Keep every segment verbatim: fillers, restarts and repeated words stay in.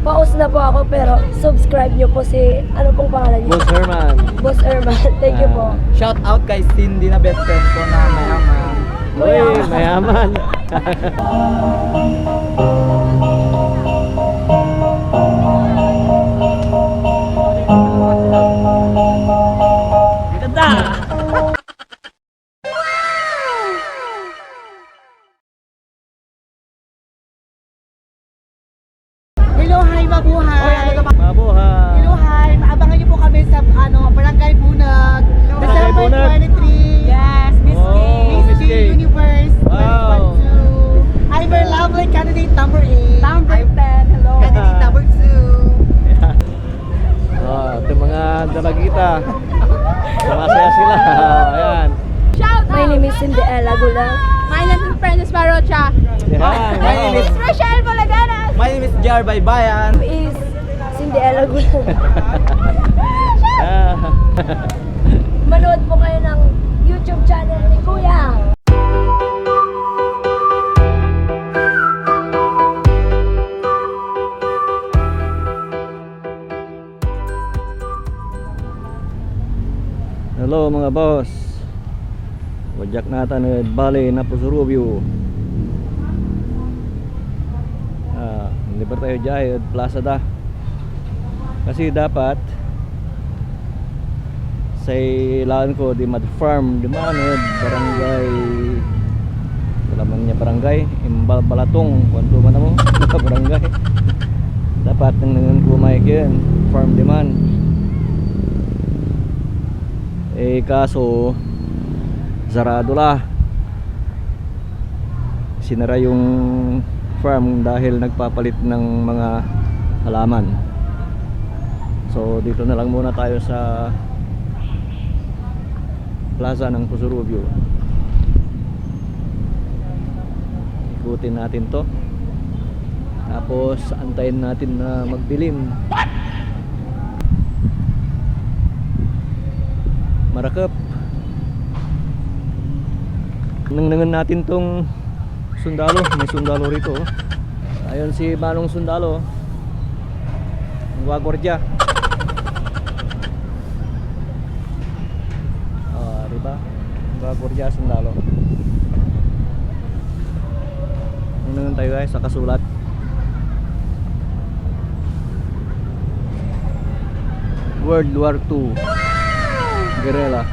Paus na po ako, pero subscribe niyo po si, ano pong pangalan niyo? Boss Herman. Boss Herman, thank you po. Ah. Shout out kay Cindy na best friend ko na mayaman. Uy, mayaman. Ganda! Hello, hi, mabuhay. Mabuhay. Hello, hi. Abangan niyo po kami sa, ano, Barangay Bunag, Barangay December Bunag. Twenty-three. Yes, Miss Oh, Gay. Miss Miss Gay Gay. Universe Wow. twenty twenty-two. I'm your lovely candidate number eight. Number I'm ten. Hello. Candidate number two. Yeah. Oh, ito mga dalagita. Sumasaya sila. Ayan. Shout out! My name is Cindy Ella Gulang. My name is Princess Parocha. Yan. My name is Rochelle Bolaganas. My name is Jar Baybayan. Is Cindy Ella Gulang. Ah. Manood po kayo ng YouTube channel ni Kuya. Hello, mga boss. Wadyak natan ed bali na Puso Rubio. Ah, liber tayo diay ed plaza da. Kasi dapat say laen ko di mad-farm diman ed barangay, wala man ya barangay, Imbalbalatong, kuanto man amo, barangay. Dapat nengnengen ko may kien, farm diman. Eh, kaso, sarado la. Sinara yung farm dahil nagpapalit ng mga halaman. So, dito na lang muna tayo sa plaza ng Puso Rubio. Ikutin natin 'to. Tapos, antayin natin na magdilim. Marakep. Nengnengen natin 'tong sundalo. May sundalo rito, oh. Ayun si Manong Sundalo. Nanggwagwardya. Ah, di ba? Nanggwagwardya, sundalo. Ano naman tayo, guys, sa kasulat? World War Two. Guerrilla.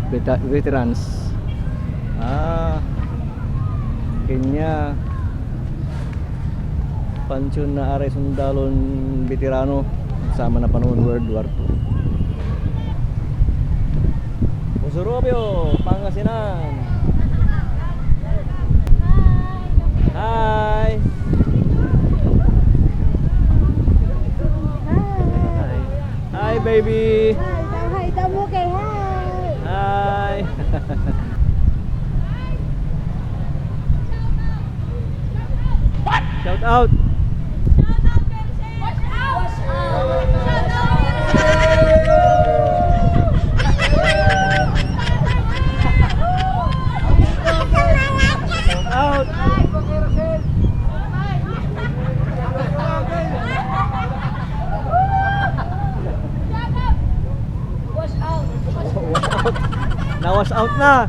Veta-, veterans. Ah. Kenya. Pansyon na aray sundalon beterano sama na panaon World War Two. Puso Rubio, Pangasinan. Hi! Hi, baby! Hi, daw, hi, daw mo kay hi! Hi! Shout out. Shout out. Na-wash out na.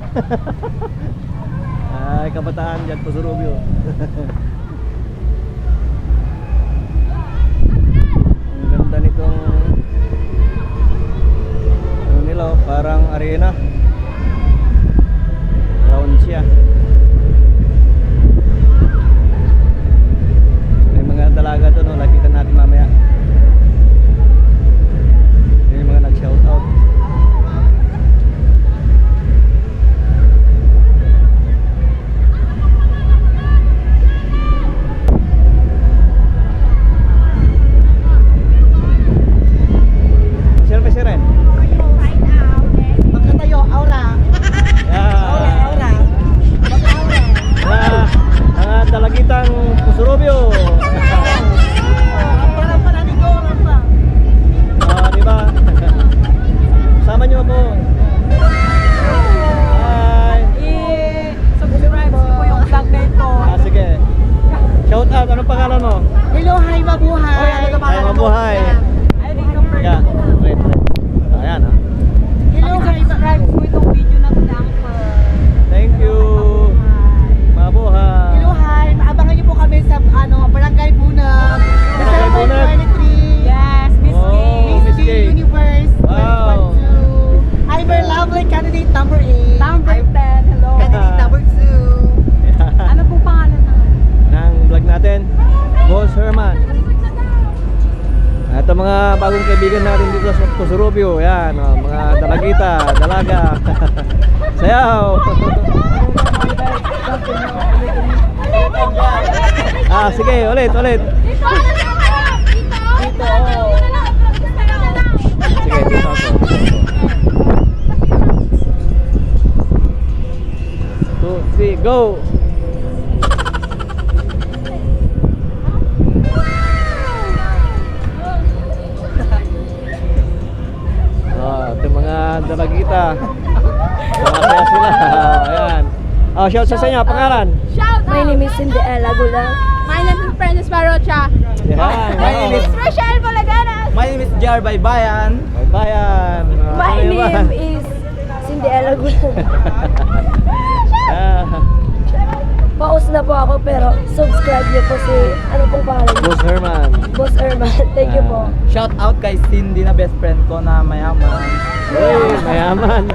Ay, kabataan dyan, Puso Rubio. Ang ganda nitong, ano nila, oh, parang arena. Round siya. May mga dalaga to, no? Nakita natin mamaya. Yung mga nag-shoutout. Selfie sirin. Magkatayo, aura. Yeah. Aura, aura. Mag-aura. Mga, mga dalagitang Puso Rubio. Parang pananigura pa. Ah, di ba? Sama niyo ako. Hi. I-subscribe niyo po yung vlog na ito. Ah, sige. Shout out. Anong pangalan mo? Hello, hi, mabuhay. Oy, ano ka Buhay. Yeah. Right, right. Ayan, ah. Hello, hi, subscribe po itong video na to, Uncle. Thank you. Mabuhay. Hello, hi. Abangan niyo po kami sa, ano, Barangay Bunag. Barangay December Bunag. Twenty-three. Yes, Miss Oh, Gay. Miss Miss Gay Gay. Universe Wow. twenty twenty-two. I'm your lovely candidate number eight. Number ten. Hello. Candidate number two. Ano pong pangalan ng Ng vlog natin, Boss Herman. Ito mga bagong kaibigan natin dito sa Puso Rubio. Yan, oh, mga dalagita, dalaga. Sayaw! Ah, sige, ulit, ulit. Sige, dito ako. Two, three, go! Ah, ito mga dalagita. Masaya sila. Ayan. Ah, shout sa inyo, pangalan? Shout out! My name is Cindy Ella Gulang. My name is Princess Parocha. Yan. My name is Rochelle Bolaganas. My name is Jar Baybayan. Baybayan. Ah, My ano yun ba? Name is Cindy Ella Gulang. Ah. Paus na po ako, pero subscribe niyo po si, ano pong pangalan niyo? Boss Herman. Boss Herman. Thank you po. Ah. Shout out kay Cindy na best friend ko na mayaman. Uy, mayaman.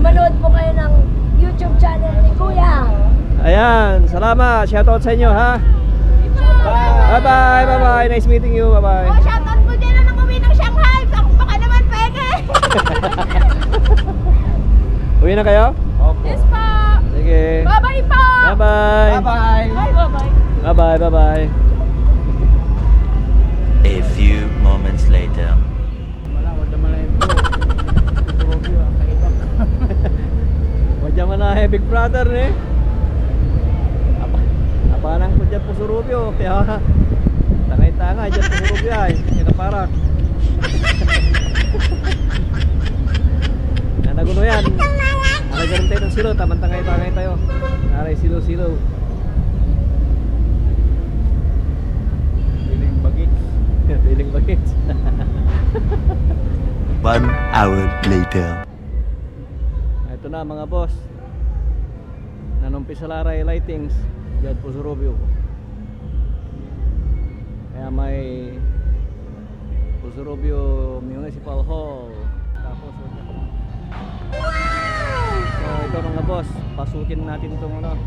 Manood po kayo ng YouTube channel ni Kuya. Ayan, salamat. Shout out sa inyo, ha? Bye-bye, bye-bye. Nice meeting you. Bye-bye. Oh, shout out po dyan na nakauwi ng Shanghai. Ang baka naman peke. Uwi na kayo? Opo. Yes po. Sige. Bye-bye po. Bye-bye. Bye-bye. Ay, bye-bye. Bye-bye, bye-bye. A few moments later. Wala, wala man lang yung bro. Ito, Robby, ah, kaiba. Wadya man na, eh, Big Brother, ne? Apa-, apanang ko dyan, Puso Rubio. Kaya, tangay-tangay dyan, Puso Rubio, ay. Kaya kaparak. Nanaguno yan. Aray, ganun tayo ng silo, tamang tangay-tangay tayo. Aray, silo-silo. Feeling bagets. Feeling bagets. One hour later. Ito na, mga boss. Nanumpisa la ray lightings diad Puso Rubio. Kaya may Puso Rubio Municipal Hall. Tapos, so, ito, mga boss, pasukin natin tong, ano,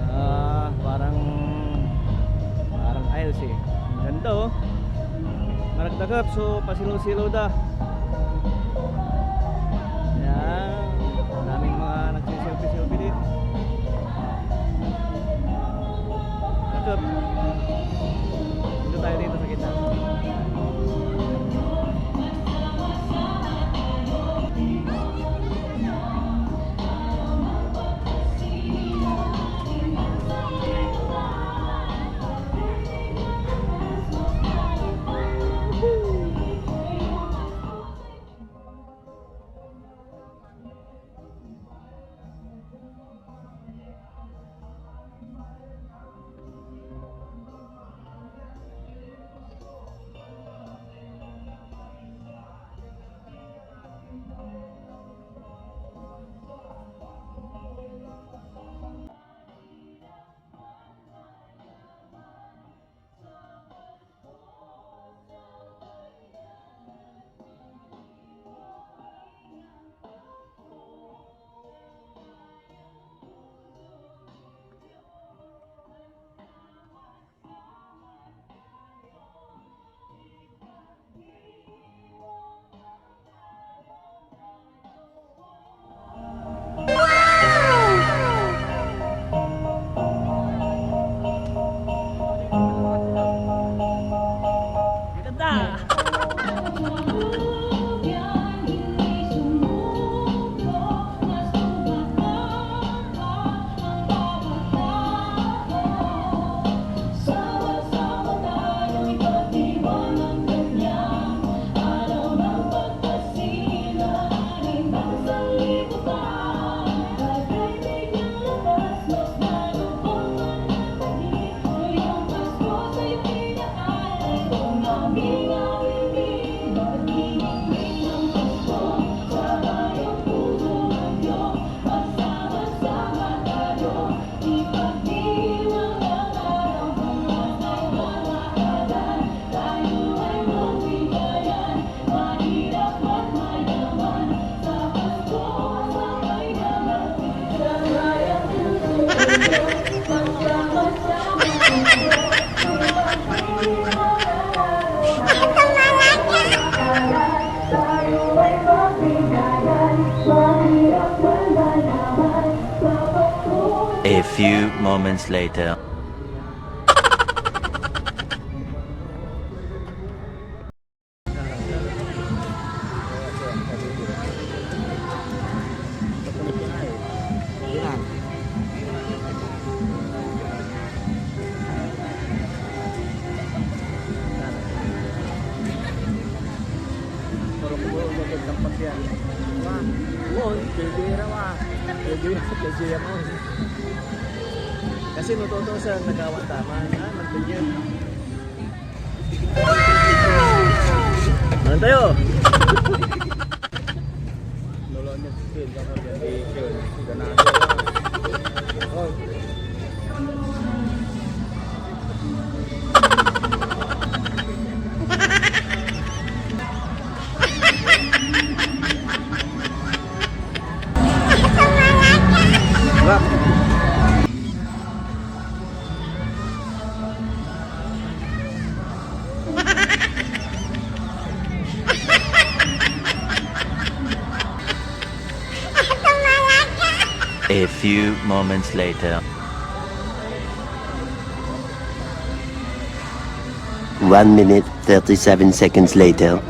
ah, parang, parang aisle, eh. Ang ganda, oh. Maragdagap, so pasilaw-silaw da. Yan. Daming mga nagsiselfie-selfie dito. Dito. Dito tayo dito sa gitna. A few moments later. Kasi no totoo sa nagawa taman, ah, nagganyan. Mangan tayo. Lolo niya, chicken, saka chicken. Ganado. Oh. A few moments later. One minute, thirty-seven seconds later.